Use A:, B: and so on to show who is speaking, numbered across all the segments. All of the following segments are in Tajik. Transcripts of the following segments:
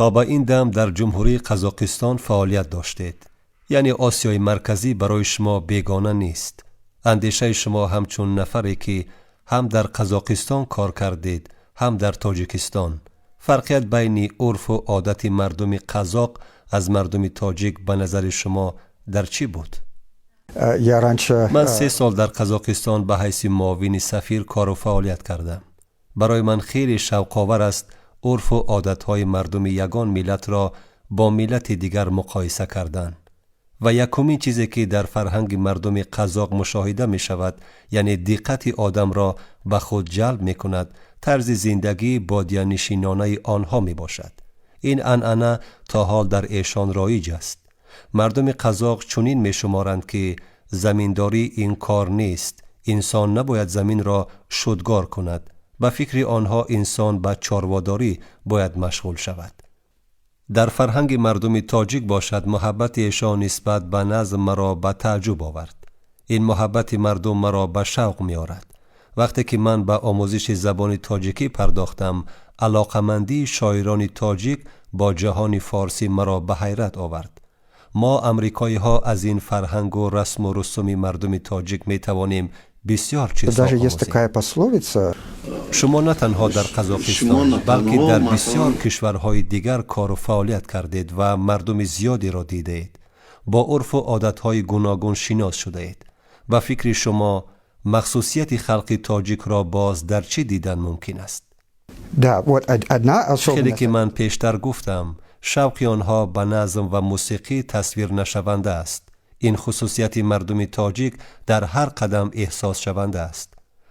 A: То ба ин дам дар Ҷумҳурии Қазоқистон фаъолият доштед, яъне Осиёи Марказӣ барои шумо бегона нест. Андешаи шумо ҳамчун нафаре, ки ҳам дар Қазоқистон кор кардед, ҳам дар Тоҷикистон, фарқият байни урфу одати мардуми қазоқ аз мардуми тоҷик ба назари шумо дар чӣ буд?
B: Я раньше
A: Ман 3 сол дар Қазоқистон ба ҳайси муовини сафир кору фаъолият кардам. Барои ман хеле шавқовар аст урфу одатҳои мардуми ягон миллатро бо миллати дигар муқоиса кардан. Ва якумин чизе, ки дар фарҳанги мардуми қазоқ мушоҳида мешавад, яъне диққати одамро ба худ ҷалб мекунад, тарзи зиндагии бодиянишинонаи онҳо мебошад. Ин анъана то ҳол дар эшон роиҷ аст. Мардуми қазоқ чунин мешуморанд, ки заминдорӣ ин кор нест, инсон набояд заминро шудгор кунад. Ба фикри онҳо, инсон ба чорводорӣ бояд машғул шавад. Дар фарҳанги мардуми тоҷик бошад, муҳаббати эшон нисбат ба назм маро ба тааҷҷуб овард. Ин муҳаббати мардум маро ба шавқ меорад. Вақте ки ман ба омӯзиши забони тоҷикӣ пардохтам, алоқамандии шоирони тоҷик бо ҷаҳони форсӣ маро ба ҳайрат овард. Мо, амрикоиҳо, аз ин фарҳангу расму русуми мардуми тоҷик метавонем бисёр чизҳо
B: Даже есть
A: омӯзем.
B: такая пословица.
A: Шумо на танҳо дар
C: Шумо
A: Қазоқистон,
C: на
A: балки
C: танҳо
A: дар
C: масалан
A: бисёр кишварҳои дигар кору фаъолият кардед ва мардуми зиёдеро дидаед, бо урфу одатҳои гуногун шинос шудаед. Ба фикри шумо, махсусияти халқи тоҷикро боз дар чӣ дидан мумкин аст?
B: Да, вот одна
A: Хеле
B: особенность.
A: ки ман пештар гуфтам, шавқи онҳо ба назм ва мусиқӣ тасвирнашаванда аст. Ин хусусияти мардуми тоҷик дар ҳар қадам эҳсосшаванда аст.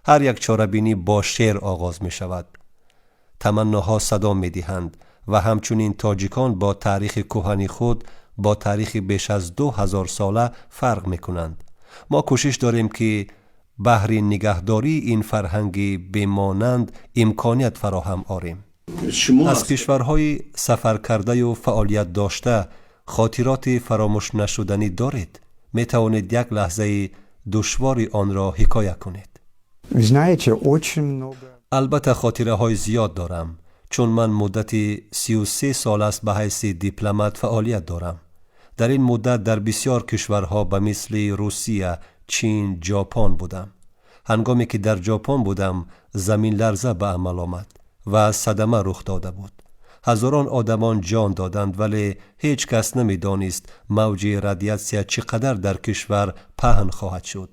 A: Ҳар як чорабинӣ бо шеър оғоз мешавад, таманноҳо садо медиҳанд. Ва ҳамчунин тоҷикон бо таърихи кӯҳани худ, бо таърихи беш аз 2000 сола фарқ мекунанд. Мо кӯшиш дорем, ки баҳри нигаҳдории ин фарҳанги бемонанд имконият фароҳам орем.
C: Шумо
A: Аз кишварҳои сафаркардаю фаъолият дошта хотироти фаромӯшнашуданӣ доред? Метавонед як лаҳзаи душвори онро ҳикоя кунед?
B: Вы знаете, очень много.
A: Албатта, хотираҳои зиёд дорам, чун ман муддати 33 сол аст ба ҳайси дипломат фаъолият дорам. Дар ин муддат дар бисёр кишварҳо, ба мисли Русия, Чин, Ҷопон будам. Ҳангоме ки дар Ҷопон будам, заминларза ба амал омад ва садама рух дода буд. Ҳазорон одамон ҷон доданд, вале ҳеҷ кас намедонист, мавҷи радиатсия чӣ қадар дар кишвар паҳн хоҳад шуд.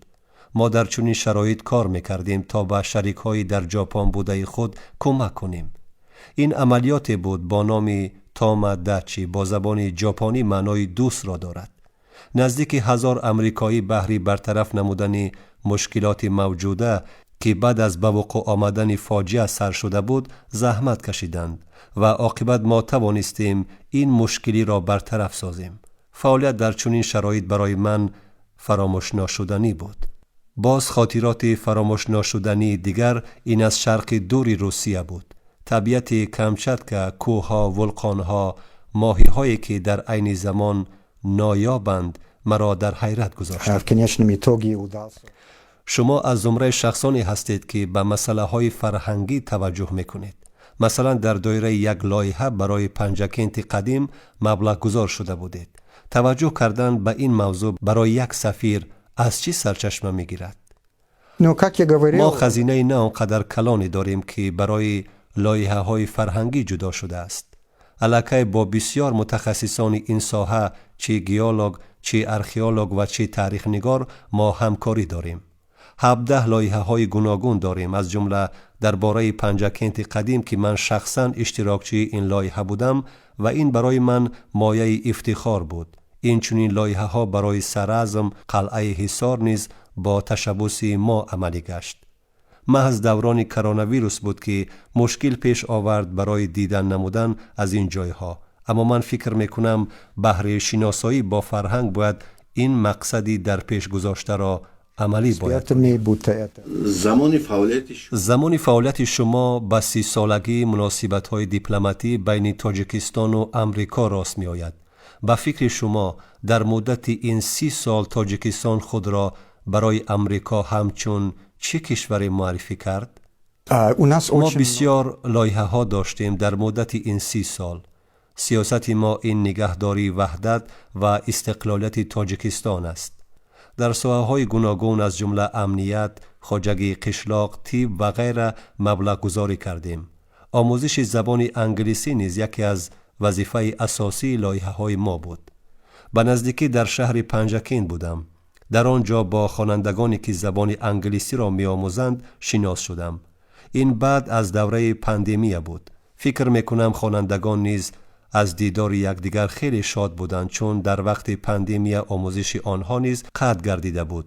A: Мо дар чунин шароит кор мекардем, то ба шарикҳои дар Ҷопон будаи худ кӯмак кунем. Ин амалиёте буд бо номи Томодачи, бо забони ҷопонӣ маънои дӯстро дорад. Наздики 1000 амрикоӣ баҳри бартараф намудани мушкилоти мавҷуда, ки баъд аз ба вуқӯъ омадани фоҷиа сар шуда буд, заҳмат кашиданд ва оқибат мо тавонистем ин мушкилиро бартараф созем. Фаъолият дар чунин шароит барои ман фаромӯшношуданӣ буд. Боз хотироти фаромӯшношудании дигар ин аз Шарқи Дури Русия буд. Табиати Камчатка, кӯҳҳо, вулқонҳо, моҳиҳое, ки дар айни замон ноёбанд, маро дар ҳайрат гузоштанд.
B: В конечном итоге удался.
A: Шумо аз зумраи шахсоне ҳастед, ки ба масъалаҳои фарҳангӣ таваҷҷӯҳ мекунед. Масалан, дар доираи як лоиҳа барои Панҷакенти қадим маблағгузор шуда будед. Таваҷҷӯҳ кардан ба ин мавзӯъ барои як сафир аз чӣ сарчашма мегирад?
B: Ну, как я говорил,
A: Мо хазинаи на он қадар калоне дорем, ки барои лоиҳаҳои фарҳангӣ ҷудо шудааст. Аллакай бо бисёр мутахассисони ин соҳа, чӣ геолог, чӣ археолог ва чӣ таърихнигор, мо ҳамкорӣ дорем. 17 лоиҳаҳои гуногун дорем, аз ҷумла дар бораи Панҷакенти қадим, ки ман шахсан иштирокчии ин лоиҳа будам ва ин барои ман мояи ифтихор буд. Инчунин лоиҳаҳо барои Саразм, қалъаи Ҳисор низ бо ташаббуси мо амалӣ гашт. Маҳз даврони коронавирус буд, ки мушкил пеш овард барои дидан намудан аз ин ҷойҳо, аммо ман фикр мекунам, баҳри шиносоӣ бо фарҳанг бояд ин мақсади дар пеш гузоштаро амалӣ бояд.
B: Экспертами, будто это.
C: Замони фаъолияти
A: Замони фаъолияти шумо ба 30-солагии муносибатҳои дипломатӣ байни Тоҷикистону Амрико рост меояд. Ба фикри шумо, дар муддати ин 30 сол Тоҷикистон худро барои Амрико ҳамчун чӣ кишваре муаррифӣ кард?
B: У нас
A: Мо
B: очень
A: бисёр лоиҳаҳо доштем дар муддати ин 30 сол. Сиёсати мо ин нигаҳдории ваҳдат ва истиқлолияти Тоҷикистон аст. Дар соҳаҳои гуногун, аз ҷумла амният, хоҷагии қишлоқ, тиб ва ғайра маблағгузорӣ кардем. Омӯзиши забони англисӣ низ яке аз вазифаи асосии лоиҳаҳои мо буд. Ба наздикӣ дар шаҳри Панҷакент будам. Дар он ҷо бо хонандагоне, ки забони англисиро меомӯзанд, шинос шудам. Ин баъд аз давраи пандемия буд. Фикр мекунам, хонандагон низ аз дидори якдигар хеле шод буданд, чун дар вақти пандемия омӯзиши онҳо низ қатъ гардида буд.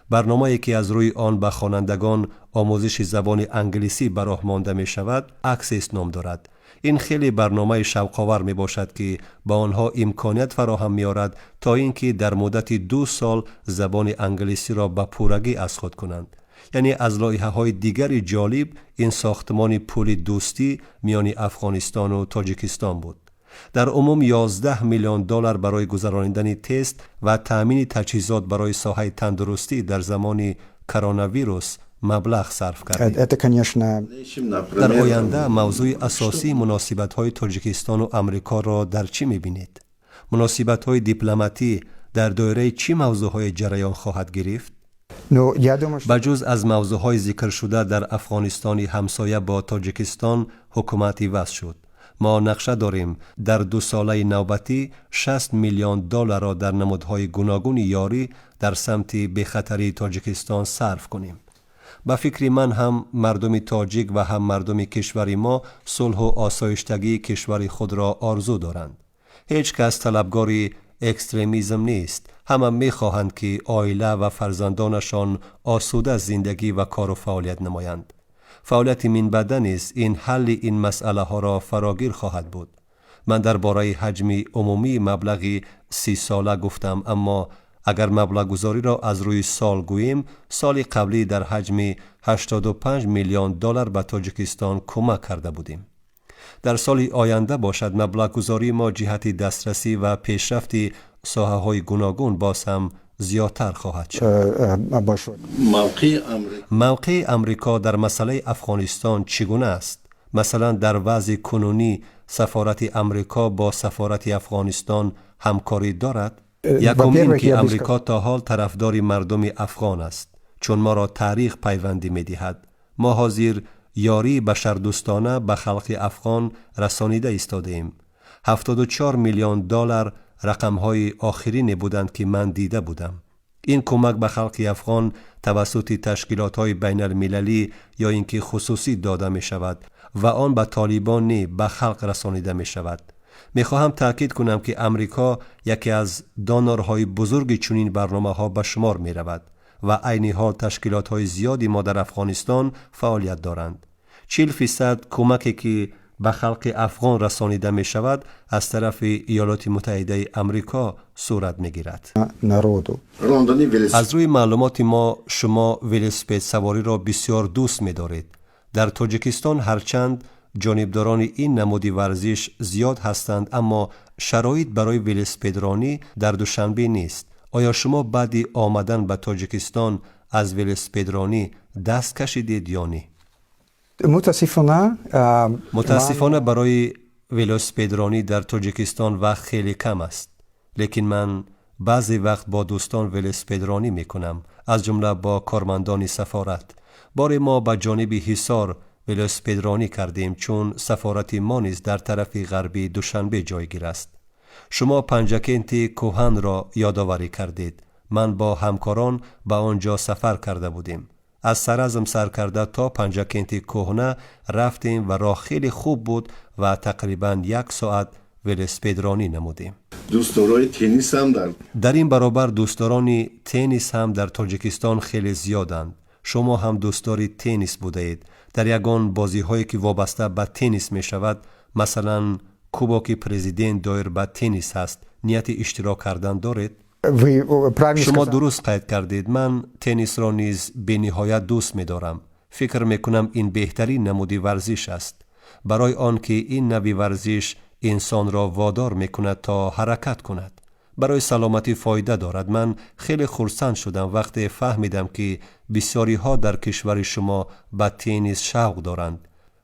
A: Барномае, ки аз рӯи он ба хонандагон омӯзиши забони англисӣ ба роҳ монда мешавад, Access ном дорад. Ин хеле барномаи шавқовар мебошад, ки ба онҳо имконият фароҳам меорад, то ин ки дар муддати 2 сол забони англисиро ба пуррагӣ аз худ кунанд. Яъне аз лоиҳаҳои дигари ҷолиб ин сохтмони пули дӯстӣ миёни Афғонистону Тоҷикистон буд. Дар умум 11 миллион доллар барои гузаронидани тест ва таъмини таҷҳизот барои соҳаи тандурустӣ дар замони коронавирус маблағ сарф кардем.
B: Это, конечно,
A: Дар оянда мавзӯи асосии муносибатҳои Тоҷикистону Амрикоро дар чӣ мебинед? Муносибатҳои дипломатӣ дар доираи чӣ мавзӯъҳое ҷараён хоҳад гирифт?
B: Ну, я думаю, что
A: Ба ҷуз аз мавзӯъҳои зикршуда, дар Афғонистони ҳамсоя бо Тоҷикистон ҳукумат иваз шуд. Мо нақша дорем дар дусолаи навбатӣ 60 миллион долларро дар намудҳои гуногуни ёрӣ дар самти бехатарии Тоҷикистон сарф кунем. Ба фикри ман, ҳам мардуми тоҷик ва ҳам мардуми кишвари мо сулҳу осоиштагии кишвари худро орзу доранд. Ҳеҷ кас талабгори экстремизм нест. Ҳама мехоҳанд, ки оила ва фарзандонашон осуда зиндагӣ ва кору фаъолият намоянд. Фаъолияти минбаъда низ ин ҳалли ин масъалаҳоро фарогир хоҳад буд. Ман дар бораи ҳаҷми умумии маблағи 30сола гуфтам, аммо агар маблағгузориро аз рӯи сол гӯем, соли қаблӣ дар ҳаҷми 85 миллион доллар ба Тоҷикистон кӯмак карда будем. Дар соли оянда бошад, маблағгузории мо ҷиҳати дастрасӣ ва пешрафти соҳаҳои гуногун боз ҳам зиёдтар хоҳад шуд.
B: Большой.
C: Мавқеи Амрико
A: Мавқеи Амрико дар масъалаи Афғонистон чӣ гуна аст? Масалан, дар вазъи кунунӣ сафорати Амрико бо сафорати Афғонистон ҳамкорӣ дорад? Якум ин ки Амрико то ҳол тарафдори мардуми афғон аст, чун моро таърих пайвандӣ медиҳад. Мо ҳозир ёрии башардӯстона ба халқи афғон расонида истодаем. 74 миллион доллар рақамҳои охирине буданд, ки ман дида будам. Ин кӯмак ба халқи афғон тавассути ташкилотҳои байналмилалӣ ё ин ки хусусӣ дода мешавад ва он ба толибон не, ба халқ расонида мешавад. Мехоҳам таъкид кунам, ки Амрико яке аз донорҳои бузурги чунин барномаҳо ба шумор меравад ва айни ҳол ташкилотҳои зиёди мо дар Афғонистон фаъолият доранд. 40% кӯмаке, ки ба халқи афғон расонида мешавад, аз тарафи Иёлоти Муттаҳидаи Амрико сурат мегирад.
B: Народу.
C: Рондани велосипед.
A: Аз рӯи маълумоти мо, шумо велосипедсавориро бисёр дӯст медоред. Дар Тоҷикистон ҳарчанд ҷонибдорони ин намуди варзиш зиёд ҳастанд, аммо шароит барои велосипедронӣ дар Душанбе нест. Оё шумо баъди омадан ба Тоҷикистон аз велосипедронӣ даст кашидед ё не?
B: Мутаассифона
A: Мутаассифона, барои велосипедронӣ дар Тоҷикистон вақт хеле кам аст, лекин ман баъзе вақт бо дӯстон велосипедронӣ мекунам, аз ҷумла бо кормандони сафорат. Боре мо ба ҷониби Ҳисор велосипедронӣ кардем, чун сафорати мо низ дар тарафи ғарбии Душанбе ҷойгир аст. Шумо Панҷакенти кӯҳанро ёдоварӣ кардед. Ман бо ҳамкорон ба он ҷо сафар карда будем. Аз Саразм сар карда то Панҷакенти кӯҳна рафтем ва роҳ хеле хуб буд ва тақрибан як соат велосипедронӣ намудем.
C: Дӯстдорои теннис ҳам дар
A: Дар ин баробар дӯстдорони теннис ҳам дар Тоҷикистон хеле зиёданд. Шумо ҳам дӯстдори теннис будаед. Дар ягон бозиҳое, ки вобаста ба теннис мешавад, масалан, Кубоки Президент доир ба теннис ҳаст, нияти иштирок кардан доред?
B: Вы правильно
A: Шумо
B: сказали.
A: дуруст қайд кардед. Ман теннисро низ бениҳоят дӯст медорам. Фикр мекунам, ин беҳтарин намуди варзиш аст, барои он ки ин нави варзиш инсонро водор мекунад то ҳаракат кунад, барои саломатӣ фоида дорад. Ман хеле хурсанд шудам, вақте фаҳмидам, ки бисёриҳо дар кишвари шумо ба теннис шавқ доранд.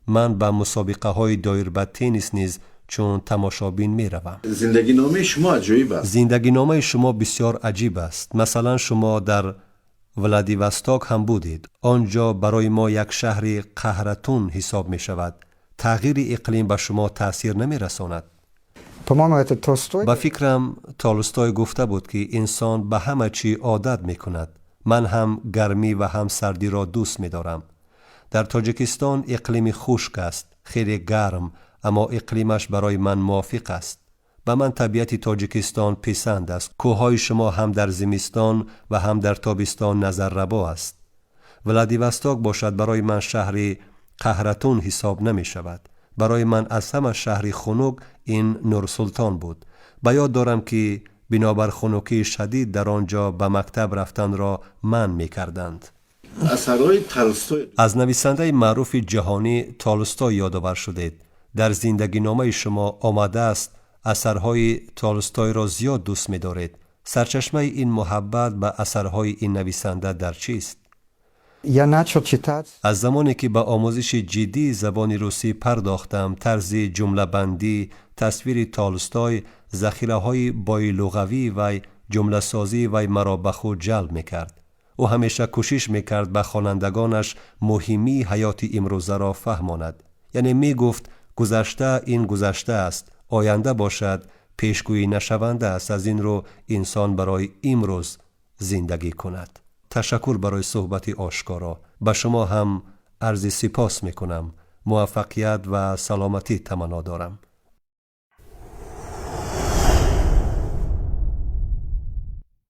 A: Ман ба мусобиқаҳои доир ба теннис низ Чун тамошобин меравам.
C: Зиндагиномаи шумо аҷоиб аст.
A: Зиндагиномаи шумо бисёр аҷиб аст. Масалан, шумо дар Владивосток ҳам будед. Он ҷо барои мо як шаҳри қаҳратун ҳисоб мешавад. Тағйири иқлим ба шумо таъсир намерасонад?
B: По-моему, это Толстой.
A: Ба фикрам, Толстой гуфта буд, ки инсон ба ҳама чӣ одат мекунад. Ман ҳам гармӣ ва ҳам сардиро дӯст медорам. Дар Тоҷикистон иқлими хушк аст, хеле гарм, аммо иқлимаш барои ман мувофиқ аст. Ба ман табиати Тоҷикистон писанд аст. Кӯҳҳои шумо ҳам дар зимистон ва ҳам дар тобистон назаррабо аст. Владивосток бошад, барои ман шаҳри қаҳратун ҳисоб намешавад. Барои ман аз ҳама шаҳри хунук ин Нурсултон буд. Ба ёд дорам, ки бинобар хунукии шадид дар он ҷо ба мактаб рафтанро манъ мекарданд.
C: Асарҳои Толстой.
A: Аз нависандаи маъруфи ҷаҳонӣ Толстой ёдовар шудед. Дар зиндагиномаи шумо омадааст, асарҳои Толстойро зиёд дӯст медоред. Сарчашмаи ин муҳаббат ба асарҳои ин нависанда дар чист?
B: Я начал читать
A: Аз замоне ки ба омӯзиши ҷиддии забони русӣ пардохтам, тарзи ҷумлабандӣ, тасвири Толстой, захираҳои боилуғавии вай, ҷумласозии вай маро ба худ ҷалб мекард. Ӯ ҳамеша кӯшиш мекард, ба хонандагонаш муҳимии ҳаёти имрӯзаро фаҳмонад. Яъне мегуфт, гузашта ин гузашта аст, оянда бошад пешгӯӣ нашаванда аст, аз ин рӯ инсон барои имрӯз зиндагӣ кунад. Ташаккур барои суҳбати ошкоро. Ба шумо ҳам арзи сипос мекунам. Муваффақият ва саломатӣ таманно дорам.